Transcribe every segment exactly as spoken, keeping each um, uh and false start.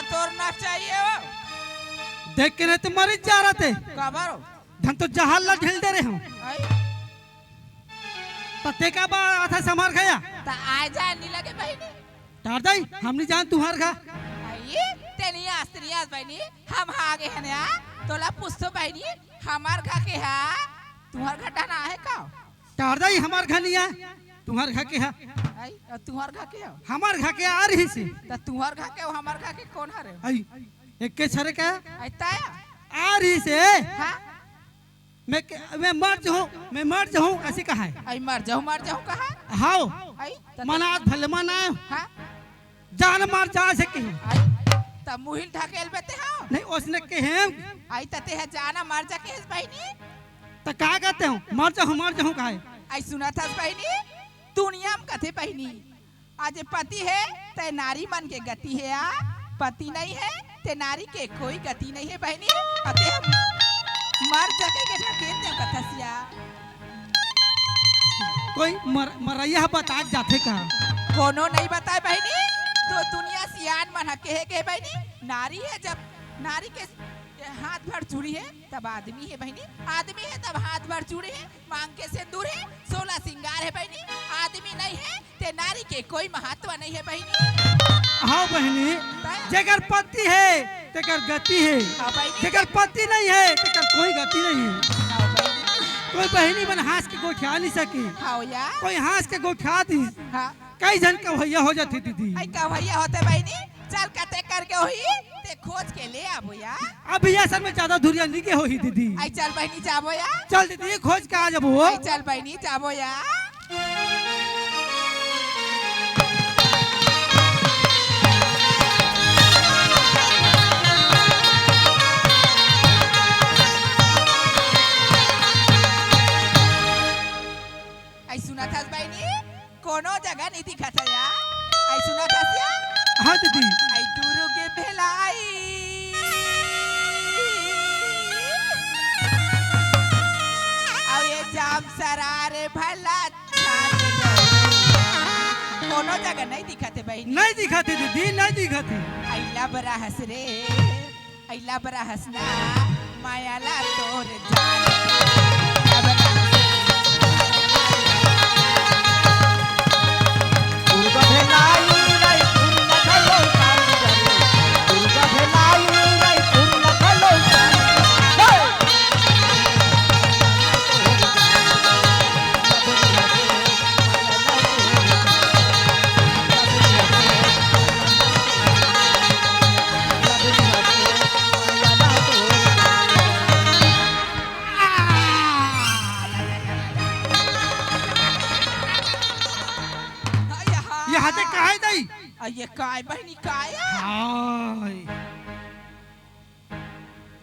तोर नचाइए वो। देख के नहीं तो मरी जा रहा थे। काबर हो? धन तो जहाल ला ढील दे रहे हूँ। आई। तो ते का बा आता समार खाया? त आए जाए नहीं लगे बहिनी। टार दाई, हम नहीं जान तुम्हार खा। आई, ते नहीं आस, ते नहीं आस बहिनी, हम आगे हैं ना। तोला पूछतो बहिनी, हमार घर के हा, तुम्हार घर डहना है का? टार दाई, हमार घर नहीं है, तुम्हार घर के है। आई, अ, तुम्हार घर के हो? हमार घर के आ रही से। त तुम्हार घर के हो, हमार घर के कौन हरे? आई, एक के छरे का? आई, ताया? आ रही से। हाँ? मैं के, मैं मर जाऊँ, मैं मर जाऊँ, ऐसे कहा है। आई, मर जाऊँ, मर जाऊँ कहा है? हाओ। आई, त मना आज भले मना। हाँ? जान मर जा से कहे। आई, त मुहिल ढकेल बेते हो? नहीं, उसने कहे। आई, त ते है जाना मर जा के बहिनी? त का कहते हो? मर जाऊँ, मर जाऊँ का है? आई, सुना था बहिनी, दुनिया में कथे बहिनी, आज पति है, ते नारी मन के गति है आ, पति नहीं है, ते नारी के कोई गति नहीं है बहिनी। अते हम मर जगे के ढकेल दे कथसिया। कोई मर-, मरैया ह बता जाथे का? कोनो नहीं बताए बहिनी, तो दुनिया सियान मन ह कहे के बहिनी, नारी है जब नारी के हाथ भर चूड़ी है, तब आदमी है बहिनी, आदमी है तब हाथ भर चूड़ी है, मांग के सिंदूर है, सोलह सिंगार है बहिनी, आदमी नहीं है, ते नारी के कोई महत्व नहीं है बहिनी। हाँ बहिनी, तय। जेकर पति है, तेकर गति है। हाँ बहिनी। जेकर पति नहीं है, तेकर कोई गति नहीं है। हाँ बहिनी। कोई बहिनी मन हंस के गोठिया नहीं सकी। हाँ या। कोई हंस के गोठिया दी। हाँ। कई झन कवैया हो जाती दीदी। आई कवैया होते बहिनी, चल कते करके होही, ते खोज के ले आबो या। अभी असल में ज्यादा दूरिया नहीं के होही दीदी। आई चल बहिनी जाबो या। चल दीदी, खोज के आ जाबो। आई चल बहिनी जाबो या। आई सुना था बहिनी, कोनो जगह नहीं दिखत है या। आई सुना था सिया? हाँ दीदी। आई दुर्ग भेलाई। अब ये जाम सरार भला छान दे। कोनो जगह नहीं दिखत है बहिनी। नहीं दिखत है दीदी, नहीं दिखत है। आई लबरा हंस रे। अइला बरा हंसना, माया ला तोर जान। यहाँ ते काय दई? आ, ये काय बहिनी, काय आ? हाय।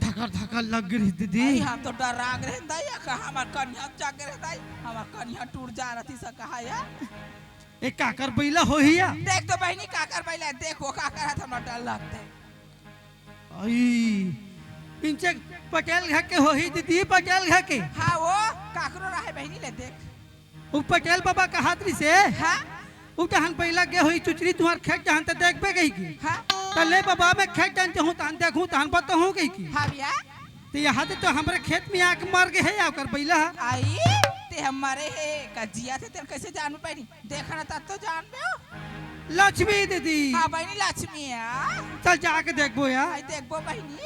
धकर धकर लग गे रहिस दीदी। अरे, हम तो डरा गे रहेन दाई, का हमर कनिहा जाग गे रहे दाई, हमर कनिहा टूट जा रही स कहा या। ए काकर बइला होही या? देख तो बहिनी काकर बइला, देख वो काकर हाथ हमरा डर लगथे। आई, इंचे पटेल घर के होही दीदी, पटेल घर के। हाँ, वो काकरो रहे बहिनी ले देख। उ पटेल बाबा कहत रिसे, हाँ? उ तहन पहिला गे होही चुचरी तुंहर खेत तहन त देखबे कही की। हाँ? त ले बाबा मैं खेत तहन जाहूँ तहन देखहूँ तहन बताहूँ कही की। हाँ भैया। त यहाँ ते तो हमरे खेत में आके मर गे हे या ओकर बइला ह। आई, ते हम मरे हे, का जिया थे तेन कैसे जानबे बहिनी? देखना तब तो जानबे हो। लक्ष्मी दीदी। हाँ बहिनी लक्ष्मी है। चल जाके देखबो या। आई देखबो बहिनी।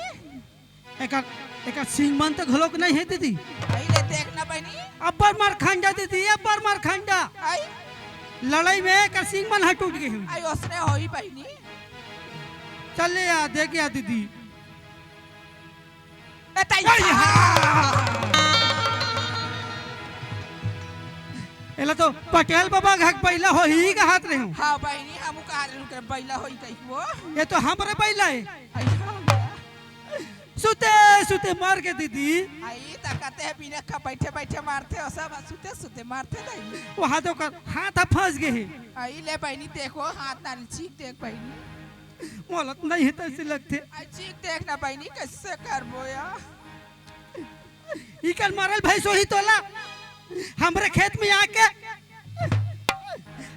एकर, एकर सींग मन तो घलोक नहीं है दीदी। आई ले देख ना बहिनी। अब्बर मार खंडा दीदी, अब्बर मार खंडा। आई। लड़ाई में एकर सींग मन ह टूट गे हे। आई ओसने होई बहिनी। चल ले आ, देख या दीदी। ए ताई। आई, हाँ। एला तो पटेल बाबा घर के बइला होही कहत रहे हूँ। हाँ बहिनी, हमू कहत रहे हूँ के बइला होही कही वो। ये तो हमरे बइला है। आई, हाँ। सुते सुते मर गे दीदी। आई त कहते हैं बिना खा बैठे बैठे मारथे और सब सुते सुते मारथे नहीं। वहाँ तो कर हाथ फंस गे हे। आई ले बहिनी देखो हाथ नानी चीख देख बहिनी। मोला तो नहीं है तैसे लगथे। आई चीख देख ना बहिनी कैसे करबो या। इकर मरल भैंस होही तोला। हमरे खेत में आके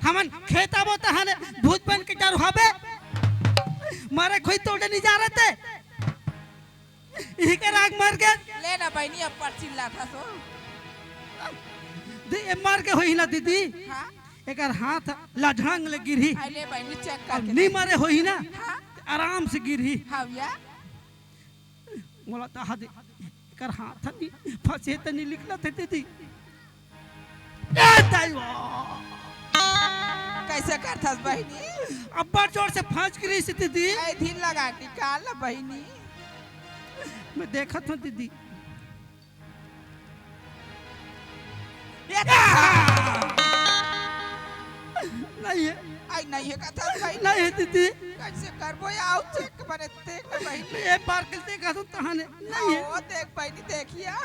हमन खेत आबो तहन भूत बन के डर हबे। मरे खोई तोड़े नहीं जा रहे थे। इही के राग मर गे। ले ना बहिनी, अब पर चिल्लाथस ओ। दे, ए मर गे होही ना दीदी। हाँ। एकर हाथ लझड़ंग ले गिरही। हाय ले बहिनी, चेक अब करके नी देख। मरे होही ना, हाँ। आराम से गिरही। हाँ भैया। मोला तो हाथ, एकर हाथ नी फंसे त नी निकलत हे दीदी। ए दाई वो। कइसे करथस बहिनी? अब्बड़ जोर से फंस गिरिस दीदी। ए, धीर लगा निकाल ना बहिनी। मैं देखत हूँ दीदी। ये आ! नहीं है। आई नहीं है कथा बहिनी। नहीं है दीदी। कइसे करबो या आउ चेक बने देख ना बहिनी। ये बार के देखत हूँ तहाने। नहीं है। ओ देख बहिनी देखिया।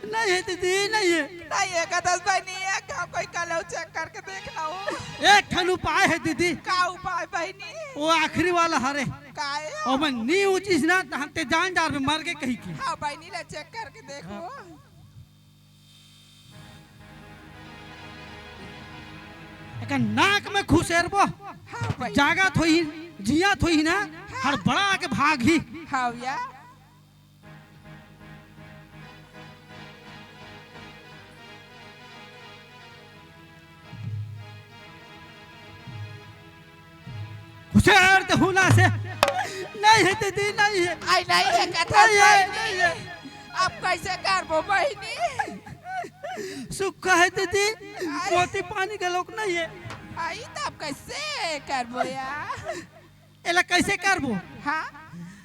नहीं है दीदी, नहीं है। नहीं है कथस बहिनी, एक घाव कोई कलऊ चेक करके देख लो। एक ठन उपाय है दीदी। का उपाय बहिनी? वो आखिरी वाला हरे। काहे? और मैं नी उचिस ना, त हम ते जान डार में मर गे कही के। हाँ बहिनी, ले चेक करके देखो। एकर नाक में खुसेरबो। हाँ भाई। जागत होही, जियत होही ना, हाँ। हड़बड़ा के भागही। हाँ भैया। खुसेर त हुला से। नहीं है दीदी, नहीं है। आई नहीं है कथा नहीं है, बहिनी। नहीं है। अब कइसे करबो बहिनी? सुख है दीदी, आई। मोती पानी के लोग नहीं है। आई त अब कइसे करबो यार? एला कइसे करबो? हाँ।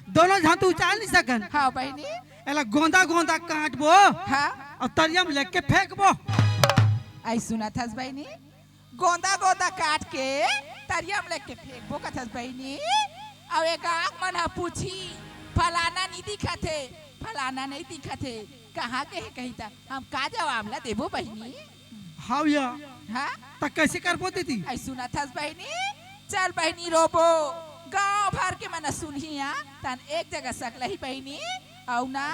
दोनों झन तो उचाल नहीं सकन। हाँ बहिनी। एला गोंदा गोंदा काटबो। हाँ। अउ तरिया में लेके फेंकबो। आई सुनत हस बहिनी, गोंदा गोंदा काट के तरिया में लेके फेंकबो कथस बहिनी। अउ एक आँख मन ह पूछी, फलाना नी दिखत हे, फलाना नहीं दिखत हे, कहाँ गे हे कही त हम का जवाब ला देबो बहिनी? हाव या। हाँ? त कइसे करबो दीदी? आई सुनत हस बहिनी, चल बहिनी रोबो, गांव भर के मन सुनही आ, तन एक जगह सकलही बहिनी, अउ ना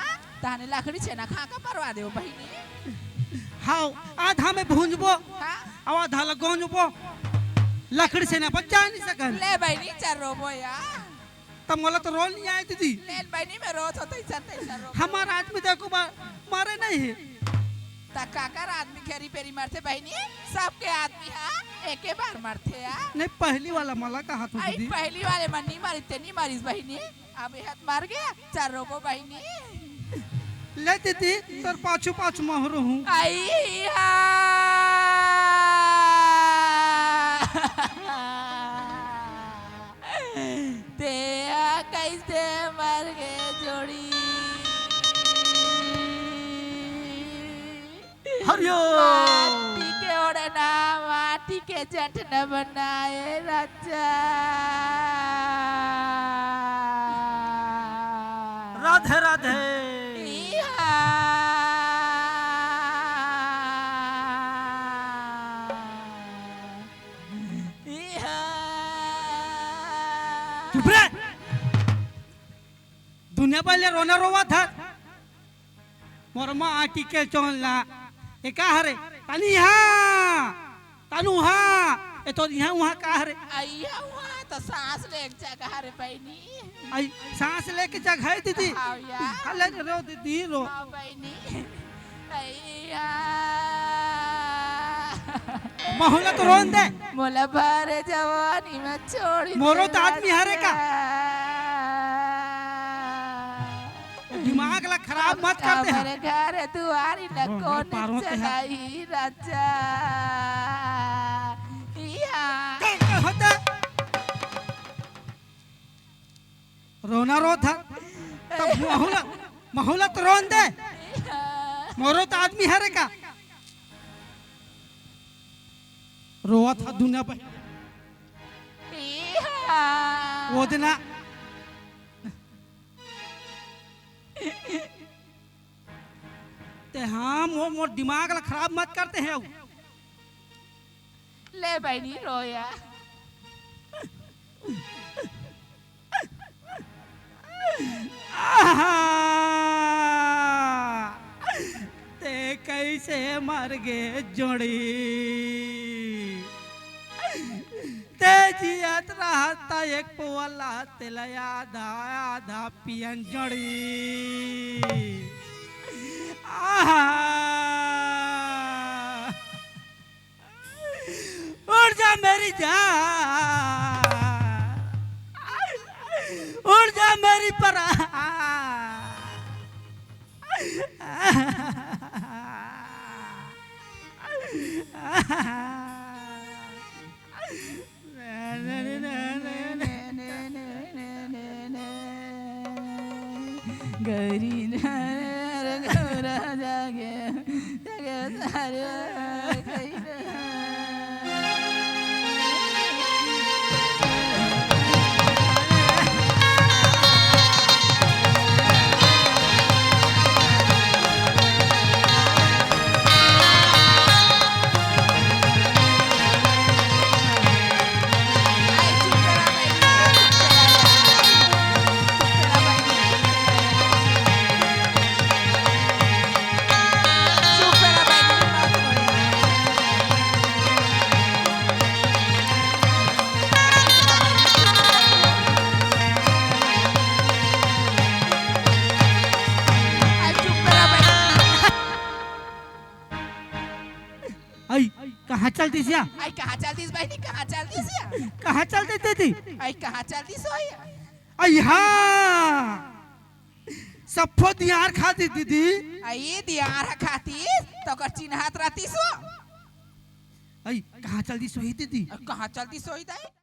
तहने लकड़ी छेना खा के परवा देबो बहिनी। हाव, आधा में भूंजबो, हाँ? अउ आधा ल गोंजबो, लकड़ी छेना बचा नहीं सकन। ले बहिनी चल रोबो या। त मोला तो रोल नहीं आए दीदी। लेन बहिनी में रोत हो तैसन तैसन रो। हमार आदमी देखो बा-, मारे नहीं है। त काकर आदमी घेरी बेरी मरथे बहिनी, सबके आदमी हा एके बार मरथे आ। नहीं, पहली वाला मला कहा तो आई दीदी। पहली वाले मन नहीं मारी, ते नहीं मारिस बहिनी। अब यह मर गया, चल रोबो बहिनी। ले दीदी, तोर पाछू पाछू महरो हूँ। आई हा। तेहा कइसे मर गे जोड़ी। हरिओ। माटी के ओढ़ना, माटी के जठना बनाए राजा। राधे राधे। इहा। इहा। चुप रे। दुनिया पहले रोना रोवत हस। मोर माटी के चोला। ए का हरे? तनी हा। तनु हा। ए तो इहा उहा का हरे? आ, इहा उहा तो सांस ले के जगह हरे बहिनी। आई सांस ले के जगह है दीदी। हाँ यार। हले रो दीदी रो। हाँ बहिनी। अइया। महू ला तो रोन दे। मोला भरे जवानी में छोड़ी मोरो दे तो आदमी हरे का? राजा। दिमाग ला खराब मत कर दे। हमरे घर दुआरी न कौन चलाई राजा। इया। का, का होता? रोना रोत हा, त महू ला, महू ला तो रोन दे। मोरो तो आदमी हरे का? रोवत हा दुनिया पे। वो दिन ना। ते हाँ, मोर, मोर दिमाग ला खराब मत करते हैं। ले बहिनी रोया। आहा! ते कई से मर गे जोड़ी। ते जियत रहत त एक पौवा ला तेला आधा आधा पियन जोड़ी। आहा। उड़ जा मेरी जान, उड़ जा मेरी परान। गौरी नर गौरा जागे, जागे सारे कहीं। आई, कहाँ चल दिस या? आई, कहाँ चल दिस बहिनी, कहाँ चल दिस या? कहाँ चल दिस दीदी? आई, कहाँ चल दिस होई? आई हाँ, सफो दियार खा दिस दीदी। आई, दियार खा दिस, त ओकर चिन्हात रहतिस हो। आई, कहाँ चल दिस होई दीदी? आई, कहाँ चल दिस होई दाई?